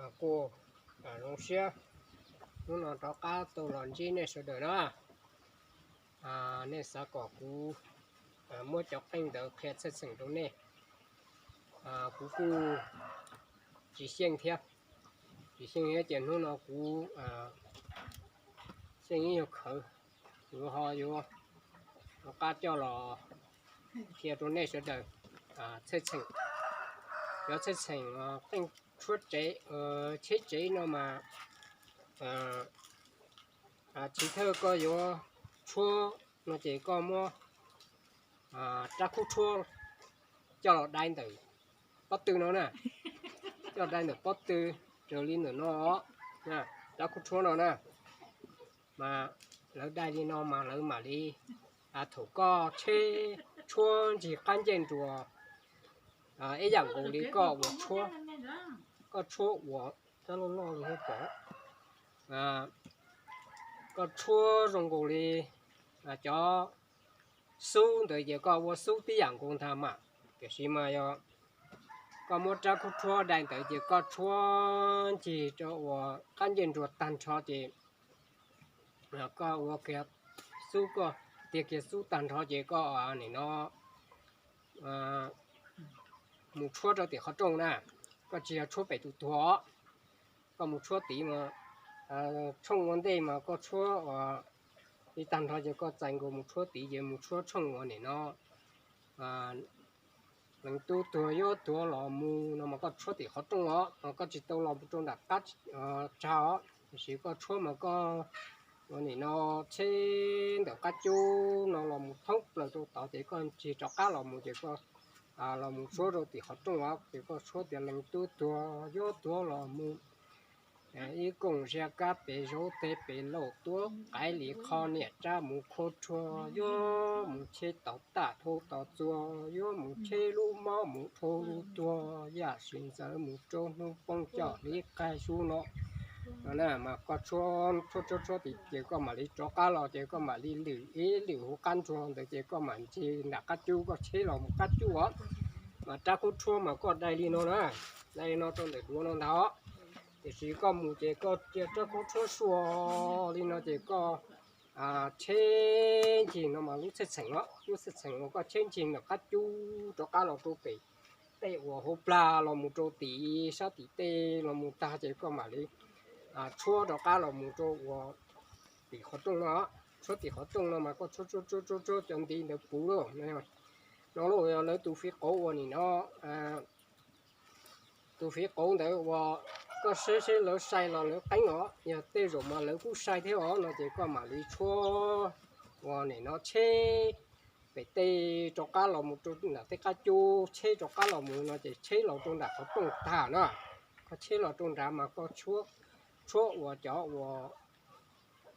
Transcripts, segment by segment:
Kuv zoo siab hnub no rov qab tau los ntsib nej sawv daws na. Nej xav kom kuv muab cov qeej ntawd qhia txheej txheem rau nej, kuv kuj tsis xyeej thiab. Tsis xyeej thiab ces hnub no kuv xyeej ib nyuag khawv, kuv ho yuav rov qab coj los qhia rau nej sawv daws txheej txheem. Cov txheej txheem qeej tshuab tsev, cheb tsev no mas, tsis thawj koj yuav tshuab no ces koj muab rab khub tshuab coj los dai ntawm pob tw no na, coj dai ntawm pob tw raws li ntawm no, rab khub tshuab no na. Mas lawv dai li no mas lawv mam li, thaum koj tsheb tshuab ncig qab ncej nruas, ib yam nkaus li koj ua, koj tshuab ua, koj tshuab zoo nkaus li cov xub ntawd ces koj ua xub tib yam nkaus ntag mas, tiam sis mas yog koj muab rab khub tshuab dai ntawd ces koj tshuab ncig rau ua qab ncej nruas tag nrho ces koj ua kiag xub, koj tiag kiag xub tag nrho ces koj nim no mus tshuab rau tim qhov rooj na. Koj tsis yog tshuab pem tus tuag, koj mus tshuab tid mas, tshooj ua ntej mas koj tshuab ua li tag nrho ces koj txais nkaus mus tshuab tid ces mus tshuab tshooj ua nim no leej tub tuag yuav tuag los mus no mas koj tshuab tim qhov rooj os, mas koj tsis tau los rau nram qab tsag os. Tiam sis koj tshuab mas koj ua nim no tsheb ntawm qab cub no los mus thoob plaws rau tod ces koj ncig rov qab los mus ces koj los mus tshuab rau tim qhov rooj os, ces koj tshuab tias leej tub tuag yuav tuag los mus, ib kooj zia kab pes zaub teg pes lauj tuab qaib li qho niam rab mus khuab tshuab, yuav mus tsheb tod taj dhau tod txuas, yuav mus tsheb lub mob mus dhau lub tuag, yam sim ntxawv mus rau hnub poob coj li qaib sub no. Mas koj tshuab tshuab tshuab tim ces koj mam li rov qab los ces koj mam li lwm ib lwm hauv qab ntsuag ntawd ces koj mam ncig nram qab cub koj tsheb los mus qab cub os. Mas rab khub tshuab mas koj dai li no na, dai li no rau ntawm duav no ntag os. Tiam sis koj mus ces koj cia rab khub tshuab sua li no ces koj tsheb ncig no mas lub txheej txheem os, lub txheej txheem uas koj tsheb ncig ntawm qab cub rov qab los rau pem tej uas hauv plag los mus rau tim sab tim tej los mus tag ces koj mam li tshuab rov qab los mus rau uas tim qhov rooj no. Tshuab tim qhov rooj no mas koj tshuab tshuab tshuab tshuab cov ntiv ntawd puv lauj. No lauj, yog lawv tus fiv qauv uas nim no, tus fiv qauv ntawd uas koj saib seb lawv sai los lawv qeeb os, yog tej zaum mas lawv kuj sai thiab os no ces koj mam li tshuab uas nim no tsheb pem tej rov qab los mus rau nram tej qab cub, tsheb rov qab los mus no ces tsheb los rau nram qhov rooj tag na. Koj tsheb los rau nrad mas koj tshuab uas cov uas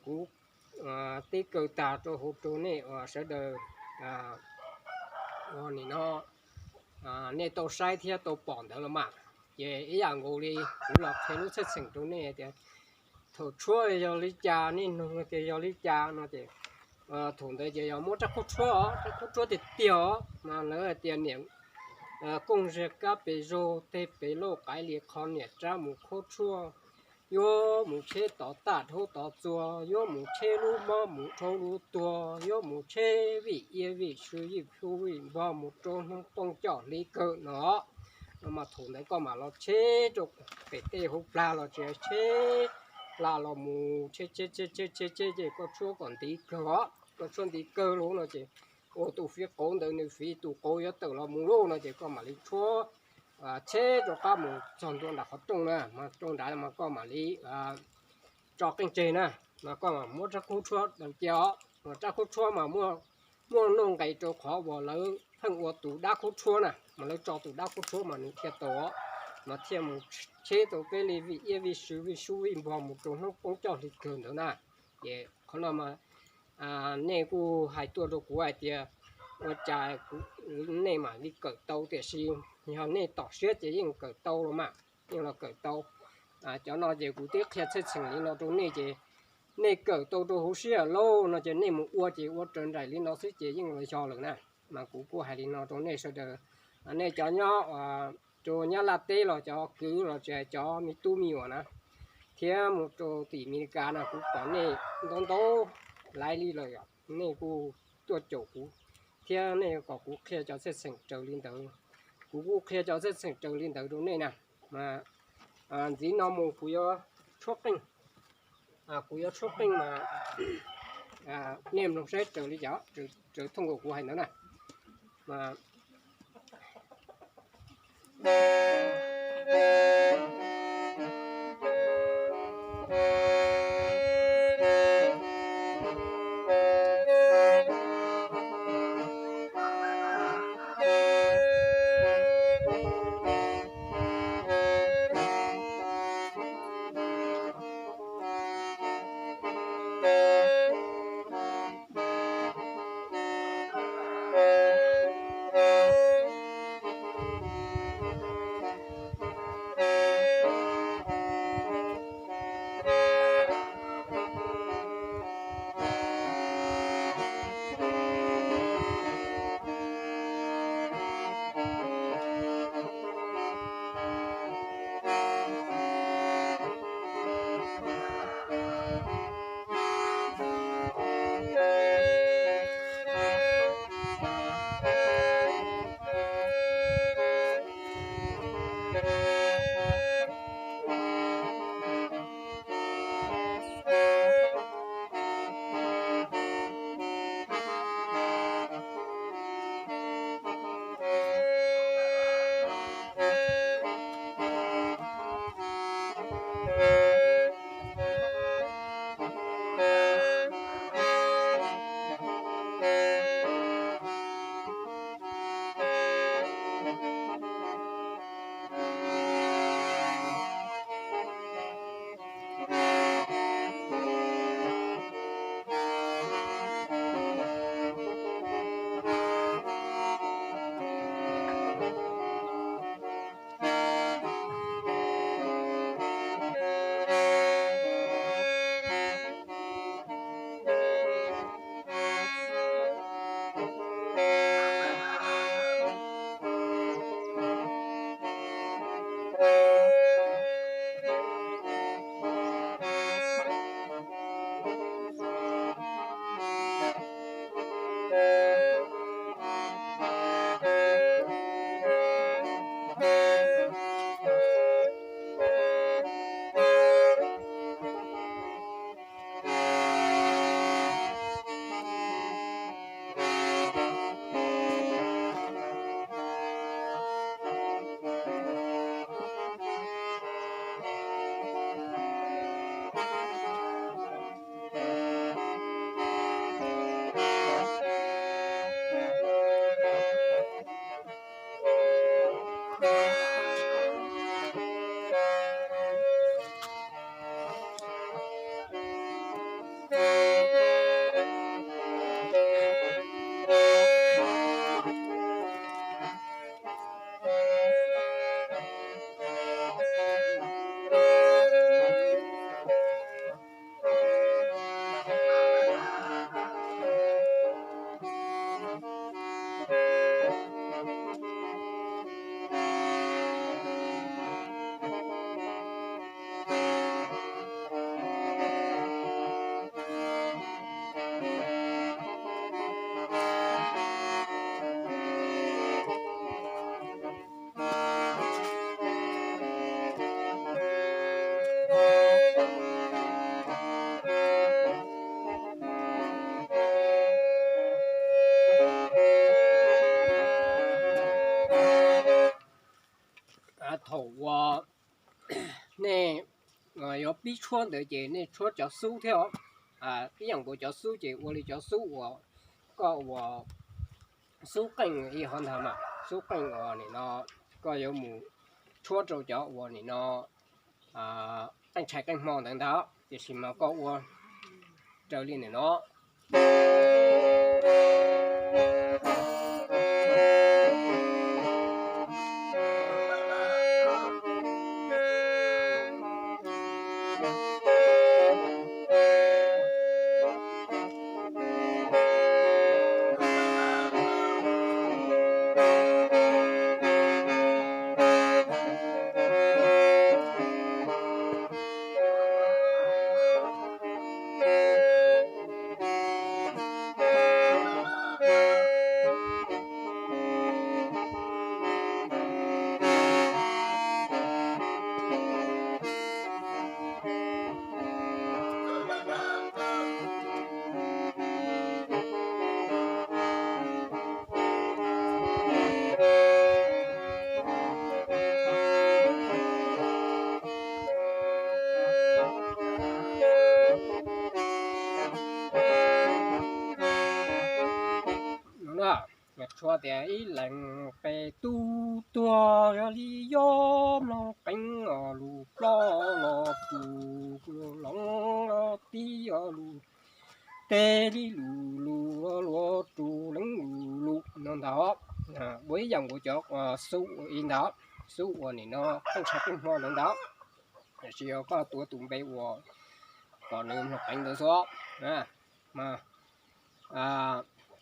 kuv teb kaw tag rau hauv rau nej uas sawv daws uas nim no nej tau saib thiab tau pom ntawd los mas. Ces ib yam nkaus li kuv los qhia lub txheej txheem rau nej tias thaum tshuab yog li cas, nej nug tias yog li cas no ces thaum ntawd ces yog muab rab khub tshuab os, rab khub tshuab tiag tiag os, mas lawv hais tias niam kooj zia kab pes zaug teg pes lauj qaib li qho niam rab mus khuab tshuab, yuav mus tsheb tod taj dhau tod txuas, yuav mus tsheb lub mob mus dhau lub tuag, yuav mus tsheb vim iab vim sw vim plhu vim npog mus rau hnub poob coj hli kawg no. No mas thaum ntawd koj mam los tsheb rau pem tej hauv plag los tsis tsheb hla los mus tsheb tsheb tsheb tsheb tsheb tsheb ces koj tshuab kom ntiv kawg os, koj tshuab ntiv kawg lauj no ces ua tus fiv qauv ntawd nws fiv tus qauv yuav tawm los mus lauj no ces koj mam li tshuab tsheb rov qab mus txog ntua nram qhov rooj na, mas rau nrad mas koj mam li tso qeej tseg na, mas koj mam muab rab khub tshuab daws cia os. Mas rab khub tshuab mas muaj nuj nqes rau qhov uas lawv pheej ua tus dab khub tshuab na, mas lawv tso tus dab khub tshuab mas nws thiaj tau, mas thiaj mus tsheb tau peb li vij iab vij sw vij sub vij npog mus rau hnub poob coj hli kawg ntawd na. Ces qhov no mas nej kuj hais tuaj rau kuv hais tias ua cas nej mam li kawm tau, tiam sis yog nej tom siab ces yeej kawm tau los mas, yeej los kawm tau. Cov no ces kuv twb qhia txheej txheem li no rau nej ces nej kawm tau rau hauv siab lauj no ces nej mus ua ces ua raws nraim li no xwb ces yeej los yog lawm na. Mas kuv kuj hais li no rau nej sawv daws, nej cov nyob rau Nyab Laj teb los cov kwv los tsis hais cov me tub me nyuam na, thiab mus rau tim Amelikas no kuv pom nej ntau ntau laiv li lawm, nej kuj tuaj caum kuv thiab nej kom kuv qhia cov txheej xeem raws li ntawd. Kuv kuj qhia cov txheej xeem raws li ntawd rau nej na. Mas ntxiv no mus kuv yuav tshuab qeej, kuv yuav tshuab qeej mas nej mloog saib raws li cas, raws thooj nkaus kuv hais ntawd na. Thaum uas nej yuav pib tshuab ntawd ces nej tshuab cov xub thiab os. Ib yam nkaus cov xub ces ua li cov xub uas koj ua xub qeej ib hov ntag mas, xub qeej uas nim no koj yuav mus tshuab rau cov uas nim no qeej tshais qeej hmo ntawd ntag, tiam sis mas koj ua raws li nim no. tias ib leeg peb tub tuag yog li yob mloog qeeb os lus ploj los tus loo los tib os lus teb li lus lus luav tus leeb lus lus no ntag. Ua ib yam nkaus cov xub ua ib ntag, xub uas nim no qeej tshaj qeej hmo ntawd ntag. Tiam sis yog koj tuav tus npe uas kom nws mloog qeeb ntawd xwb mas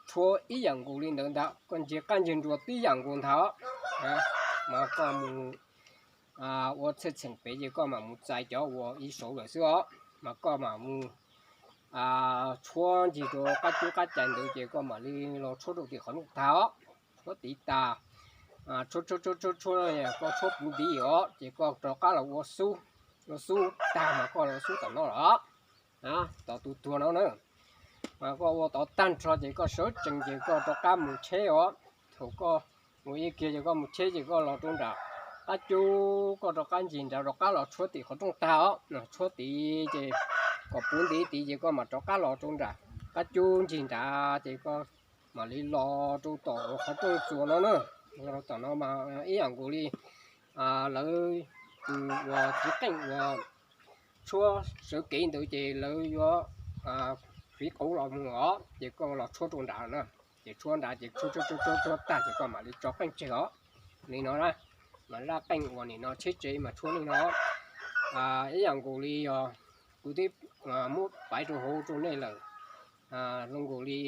tshuab ib yam nkaus li ntawd ntag, koj ncig qab ncig nruas tib yam nkaus ntag. Mas koj mus ua txheej txheem pem ces koj mam mus txais cov uas ib saud lawm xwb os, mas koj mam mus tshuab ncig rau qab cub qab cais ntawd ces koj mam li los tshuab rau tim qhov rooj tag os. Tshuab tid tas, tshuab tshuab tshuab tshuab, koj tshuab puv ntiv os ces koj rov qab los ua xub, ua xub tag mas koj los ua xub tom no los, tom tus tuag no na. Mas koj ua tod tag nrho ces koj sawv tsees ces koj rov qab mus cheb os. Thaum koj mus ib kiag ces koj mus cheb ces koj los rau nram qab cub, koj rov qab ncig nrad rov qab los tshuab tim qhov rooj tag os, tshuab tid ces kom puv ntiv tid ces koj mam rov qab los rau nram qab cub ncig nrad ces koj mam li los rau tom qhov rooj txuas no na. Los tom no mas ib yam nkaus li lawv tus uas txiv qeej uas tshuab sawv kev ntawd ces lawv yuav fiv qauv los mus os, ces koj los tshuab rau nrad na. Ces tshuab nrad ces tshuab tshuab tshuab tshuab tag ces koj mam li tso qeej tseg os. Li no na, mas zaj qeej uas nim no cheb tsev mas tshuab li no. Ib yam nkaus li yog kuv twb muab paiv rau hauv rau nej lawm, zoo nkaus li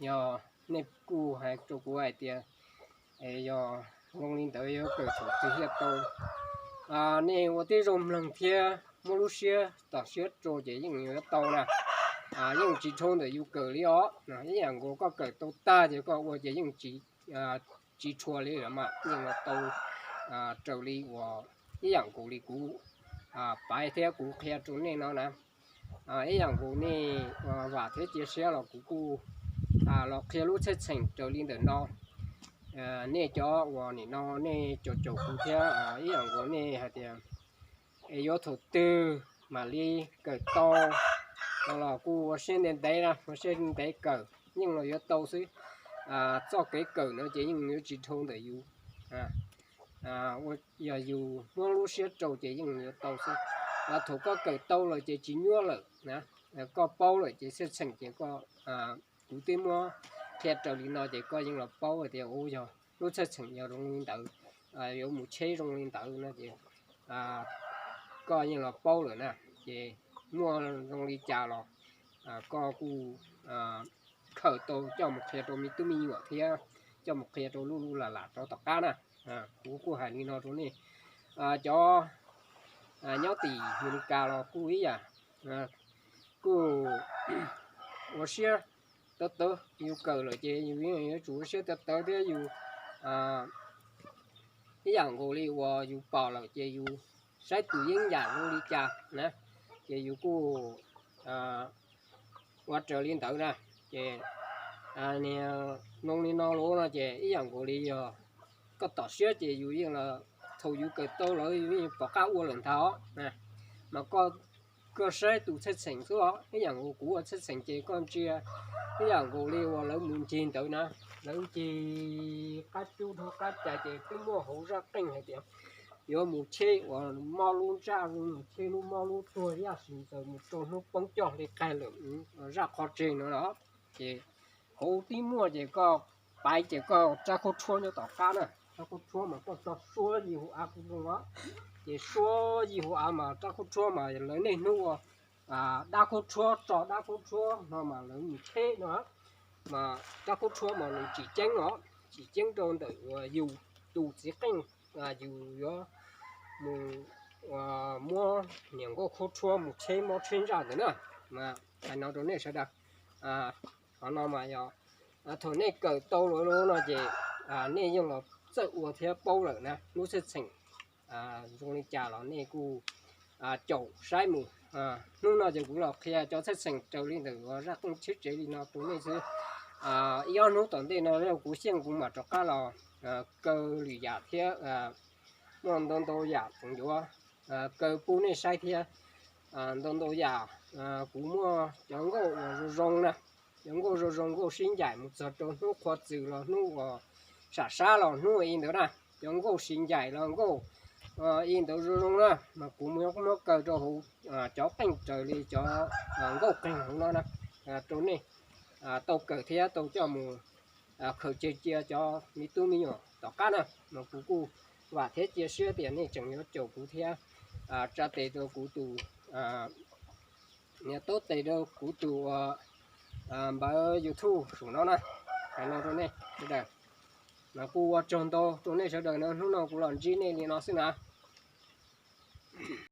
yog nej kuj hais rau kuv hais tias yog zoo li ntawd yuav kawm thaum twg thiaj tau. Nej ua tib zoo mloog thiab muab lub siab tom siab rau ces yeej yuav tau na. Yeej tsis dhau ntawm yus kawm li os. Ib yam nkaus koj kawm tau tag ces koj ua ces yeej tsis tshua li lawm mas yeej yuav tau raws li uas ib yam nkaus li kuv paiv thiab kuv qhia rau nej no na. Ib yam nkaus nej vam thiab cia siab los kuv kuj los qhia lub txheej txheem raws li ntawm no. Nej cov uas nim no nej caum caum kuv thiab ib yam nkaus nej hais tias es yuav thaum twg mam li kawm tau no los kuj ua siab ntev ntev na, ua siab ntev kawm yeej los yuav tau xwb. Txoj kev kawm no ces yeej yuav tsis dhau ntawm yus, yog yus muab lub siab rau ces yeej yuav tau xwb. Thaum koj kawm tau lawm ces tsis nyuaj lawm na, koj paub lawm ces txheej txheem ces koj, kuv twb muab qhia raws li no ces koj yeej los paub hais tias u yog lub txheej txheem yog zoo li ntawd, yuav mus cheb zoo li ntawd no ces koj yeej los paub lawm na. Ces muaj zoo li cas los koj kuj khaws tau coj mus qhia rau me tub me nyuam thiab coj mus qhia rau luj luj lam lam rau tom qab na. Kuv kuj hais li no rau nej. Cov nyob tim Amelikas los kuj ib yam, kuj ua siab tawv tawv, yus kawm lawm ces yus yuav tsum ua siab tawv tawv thiab yus ib yam nkaus li uas yus pom lawm ces yus saib tus yeeb yam zoo li cas na, ces yus kuj ua raws li ntawd na. Ces nws zoo li no lawm no ces ib yam nkaus li yog koj tom siab ces yus yeej los, thaum yus kawm tau lawm yus yeej pom qab ua lawm ntag os. Mas koj saib tus txheej txheem xwb os, ib yam nkaus kuv ua txheej txheem ces koj ntsia ib yam nkaus li uas lawv mus ncig ntawd na, lawv ncig qab cub dhau qab cais ces twb muaj hauv zaj qeej hais tias yuav mus cheb uas mob lub ntsaj, mus cheb lub mob lub tuag, yam sis ntxaws mus rau hnub poob coj li qaig lawm, zaj qhov tseg no los. Ces hauv twb muaj ces koj paiv ces koj rab khaub tshuab nyob tom qab na, rab khaub tshuab mas koj tso suab yim hauv av kuv zoo os. Ces suab yim hauv av mas rab khaub tshuab mas lawv niaj hnub ua dab khaub tshuab, tso dab khaub tshuab no mas lawv mus cheb no. Mas rab khaub tshuab mas nws tsim ceeb os, tsim ceeb rau ntawm uas yus tus txiv qeej, yus yuav mus muab niam nkauj khaub tshuab mus tsheb mob tsheb ntsaj ntawd na. Mas hais no rau nej sawv daws, qhov no mas yog thaum nej kawm tau lawm no ces nej yeej los txawj ua thiab paub lawm na. Lub txheej txheem zoo li cas los nej kuj caum saib mus. Hnub no ces kuv los qhia cov txheej txheem raws li ntawm zaj qeej cheb tsev li no rau nej xwb. Ib ob hnub tom ntej no kuv xyeej kuv mam rov qab los kaw lwm yam thiab, muaj ntau ntau yam tseem yuav kaw pub nej saib thiab. Ntau ntau yam kuv muaj cov nkauj uas zoo zoo na, cov nkauj zoo zoo, nkauj sib ncaim mus txog rau hnub qhua txws los hnub uas sam sab los hnub i ntawd na, cov nkauj sib ncaim los nkauj i ntawd zoo zoo na, mas kuv muab kaw rau hauv cov qeej raws li cov nkauj qeej hauv no na, rau nej tau kawm thiab tau coj mus khaws tseg cia cov me tub me nyuam tom qab na. Mas kuv kuj vam thiab cia siab tias nej tseem yuav caum kuv thiab tsa tes rau kuv tus, nias taub tes rau kuv tus npawb YouTube saum no na. Hais no rau nej sawv daws, mas kuj ua tsaug ntau rau nej sawv daws na, hnub no kuv los ntsib nej li no xwb na.